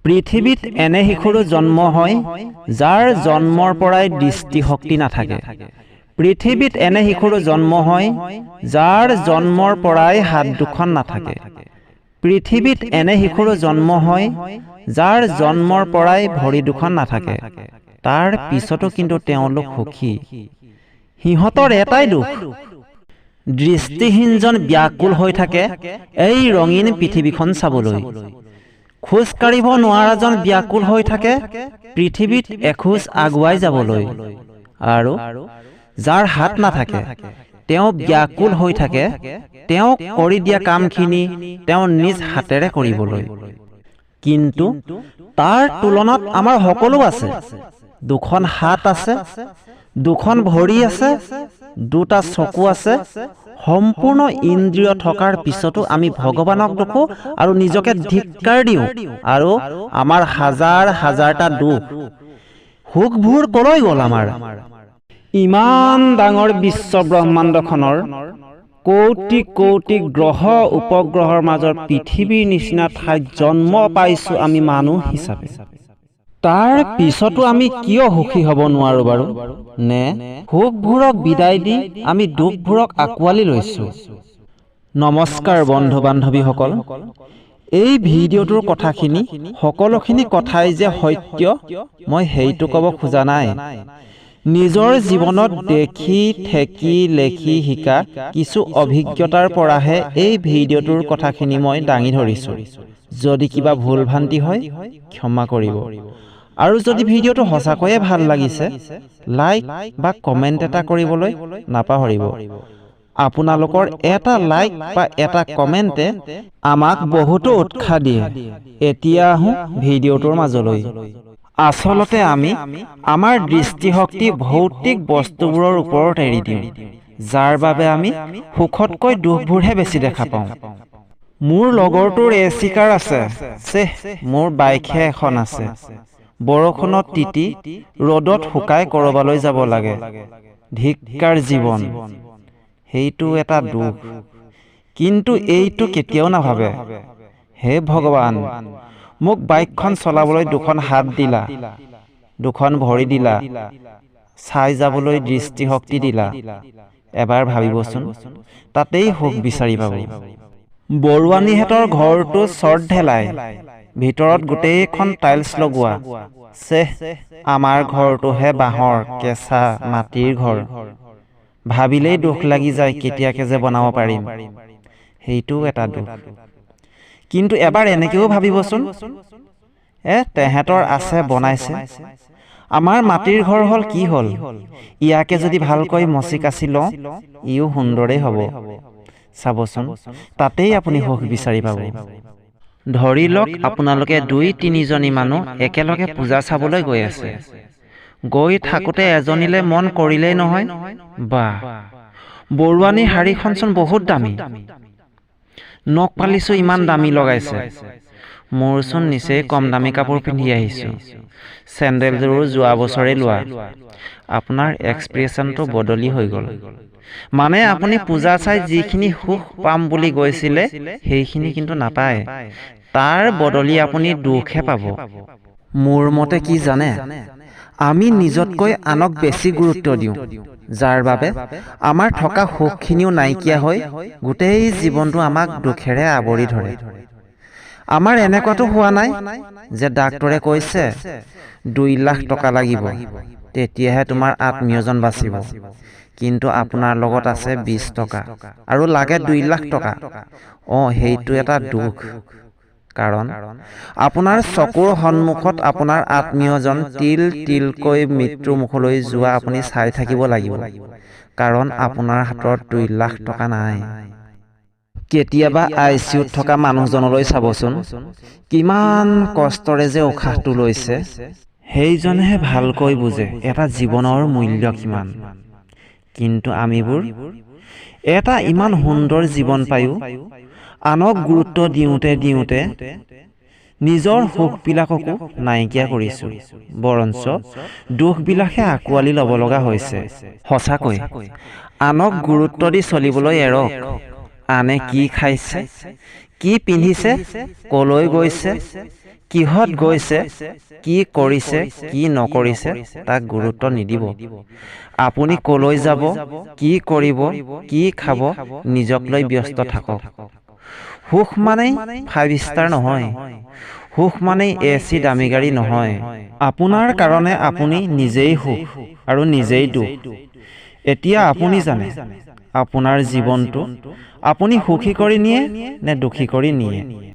পৃথিৱীত এনে শিশুৰো জন্ম হয় যাৰ জন্মৰ পৰাই দৃষ্টিশক্তি নাথাকে। পৃথিৱীত এনে শিশুৰো জন্ম হয় যাৰ জন্মৰ পৰাই হাত দুখন নাথাকে। পৃথিৱীত এনে শিশুৰো জন্ম হয় যাৰ জন্মৰ পৰাই ভৰি দুখন নাথাকে। তাৰ পিছতো কিন্তু তেওঁলোক সুখী। সিহঁতৰ এটাই দুখ, দৃষ্টিহীনজন ব্যাকুল হৈ থাকে এই ৰঙীন পৃথিৱীখন চাবলৈ। খোজ কাঢ়িব নোৱাৰাজন ব্যাকুল হৈ থাকে পৃথিৱীত এখোজ আগুৱাই যাবলৈ। আৰু যাৰ হাত নাথাকে তেওঁ ব্যাকুল হৈ থাকে তেওঁক কৰি দিয়া কামখিনি তেওঁ নিজ হাতেৰে কৰিবলৈ। কিন্তু তাৰ তুলনাত আমাৰ সকলো আছে। দুখন হাত আছে, দুখন ভৰি আছে, দুটা চকু আছে। সম্পূৰ্ণ ইন্দ্ৰিয় থকাৰ পিছতো আমি ভগৱানক দোষো আৰু নিজকে ধিক্কাৰ দিওঁ আৰু আমাৰ হাজাৰ হাজাৰটা দুখ। সুখবোৰ কলৈ গ'ল আমাৰ? ইমান ডাঙৰ বিশ্ব ব্ৰহ্মাণ্ডখনৰ কৌটি কৌটি গ্ৰহ উপগ্ৰহৰ মাজৰ পৃথিৱীৰ নিচিনা ঠাইত জন্ম পাইছোঁ আমি মানুহ হিচাপে। তাৰ পিছতো আমি কিয় সুখী হ'ব নোৱাৰোঁ বাৰু? নে সুখবোৰক বিদায় দি আমি দুখবোৰক আঁকোৱালি লৈছোঁ? নমস্কাৰ বন্ধু বান্ধৱীসকল, এই ভিডিঅ'টোৰ কথাখিনি সকলোখিনি কথাই যে সত্য মই সেইটো ক'ব খোজা নাই। নিজৰ জীৱনত দেখি ঠেকি লেখি শিকা কিছু অভিজ্ঞতাৰ পৰাহে এই ভিডিঅ'টোৰ কথাখিনি মই দাঙি ধৰিছোঁ। যদি কিবা ভুল ভ্ৰান্তি হয় ক্ষমা কৰিব। আৰু যদি ভিডিঅ'টো সঁচাকৈয়ে ভাল লাগিছে লাইক বা কমেণ্ট এটা কৰিবলৈ নাপাহৰিব। আপোনালোকৰ এটা লাইক বা এটা কমেণ্টে আমাক বহুতো উৎসাহ দিয়ে। এতিয়া আহোঁ ভিডিঅ'টোৰ মাজলৈ। আচলতে আমি আমাৰ দৃষ্টিশক্তি ভৌতিক বস্তুবোৰৰ ওপৰত এৰি দিওঁ, যাৰ বাবে আমি সুখতকৈ দুখবোৰহে বেছি দেখা পাওঁ। মোৰ লগৰটোৰ এ চি কাৰ আছে, চেহ মোৰ বাইকহে এখন আছে। বৰষুণত তিতি ৰ'দত শুকাই ক'ৰবালৈ যাব লাগে। ধিক্কাৰ জীৱন, সেইটো এটা দুখ। কিন্তু এইটো কেতিয়াও নাভাবে, হে ভগৱান, মোক বাইকখন চলাবলৈ দুখন হাত দিলা, দুখন ভৰি দিলা, চাই যাবলৈ দৃষ্টিশক্তি দিলা। এবাৰ ভাবিবচোন, তাতেই সুখ বিচাৰি পাব। বৰুৱানীহঁতৰ ঘৰটো চৰ্ট ঢেলাই, ভিতৰত গোটেইখন টাইলছ লগোৱা। চেহ, আমাৰ ঘৰটোহে বাঁহৰ কেঁচা মাটিৰ ঘৰ। ভাবিলেই দুখ লাগি যায় কেতিয়াকে যে বনাব পাৰিম। সেইটোও এটা দুখ। কিন্তু এবাৰ এনেকৈও ভাবিবচোন, তেহেঁতৰ আছে বনাইছে, আমাৰ মাটিৰ ঘৰ হ'ল কি হ'ল, ইয়াকে যদি ভালকৈ মচি কাচি লওঁ ইও সুন্দৰেই হ'ব। চাবচোন, তাতেই আপুনি সুখ বিচাৰি পাব। ধৰি লওক আপোনালোকে দুই তিনিজনী মানুহ একেলগে পূজা চাবলৈ গৈ আছে। গৈ থাকোঁতে এজনীলে মন কৰিলেই নহয়, বাহ, বৰুৱানীৰ শাড়ীখনচোন বহুত দামী, নখ পালিচো ইমান দামী লগাইছে, মোৰচোন নিচেই কম দামী কাপোৰ পিন্ধি আহিছোঁ, চেণ্ডেলযোৰো যোৱা বছৰেই লোৱা। আপোনাৰ এক্সপ্ৰেশ্যনটো বদলি হৈ গ'ল। মানে আপুনি পূজা চাই যিখিনি সুখ পাম বুলি গৈছিলে সেইখিনি কিন্তু নাপায়, তাৰ বদলি আপুনি দুখহে পাব। মোৰ মতে কি জানে, আমি নিজতকৈ আনক বেছি গুৰুত্ব দিওঁ, যাৰ বাবে আমাৰ থকা সুখখিনিও নাইকিয়া হৈ গোটেই জীৱনটো আমাক দুখেৰে আৱৰি ধৰে। আমাৰ এনেকুৱাটো হোৱা নাই যে ডাক্তৰে কৈছে 2 লাখ টকা লাগিব, তেতিয়াহে তোমাৰ আত্মীয়জন বাচিব, কিন্তু আপোনাৰ লগত আছে 20 টকা আৰু লাগে 2 লাখ টকা। সেইটো এটা দুখ। কাৰণ আপোনাৰ চকুৰ সন্মুখত আপোনাৰ আত্মীয়জন তিল তিলকৈ মৃত্যুমুখলৈ যোৱা আপুনি চাই থাকিব লাগিব, কাৰণ আপোনাৰ হাতত 2 লাখ টকা নাই। কেতিয়াবা I C ইউত থকা মানুহজনলৈ চাবচোন, কিমান কষ্টৰে যে উশাহটো লৈছে। সেইজনেহে ভালকৈ বুজে এটা জীৱনৰ মূল্য কিমান। কিন্তু আমিবোৰ এটা ইমান সুন্দৰ জীৱন পায়ো আনক গুৰুত্ব দিওঁতে দিওঁতে নিজৰ সুখবিলাককো নাইকিয়া কৰিছোঁ, বৰঞ্চ দুখবিলাকহে আঁকোৱালি ল'ব লগা হৈছে। সঁচাকৈ আনক গুৰুত্ব দি চলিবলৈ এৰক। আনে কি খাইছে, কি পিন্ধিছে, কলৈ গৈছে, কিহত গৈছে, কি কৰিছে, কি নকৰিছে তাক গুৰুত্ব নিদিব। আপুনি ক'লৈ যাব, কি কৰিব, কি খাব, নিজক লৈ ব্যস্ত থাকক। সুখ মানেই 5 ষ্টাৰ নহয়, সুখ মানেই এ চি দামী গাড়ী নহয়। আপোনাৰ কাৰণে আপুনি নিজেই সুখ আৰু নিজেই দুখ। এতিয়া আপুনি জানে আপোনাৰ জীৱনটো আপুনি সুখী কৰি নিয়ে নে দুখী কৰি নিয়ে।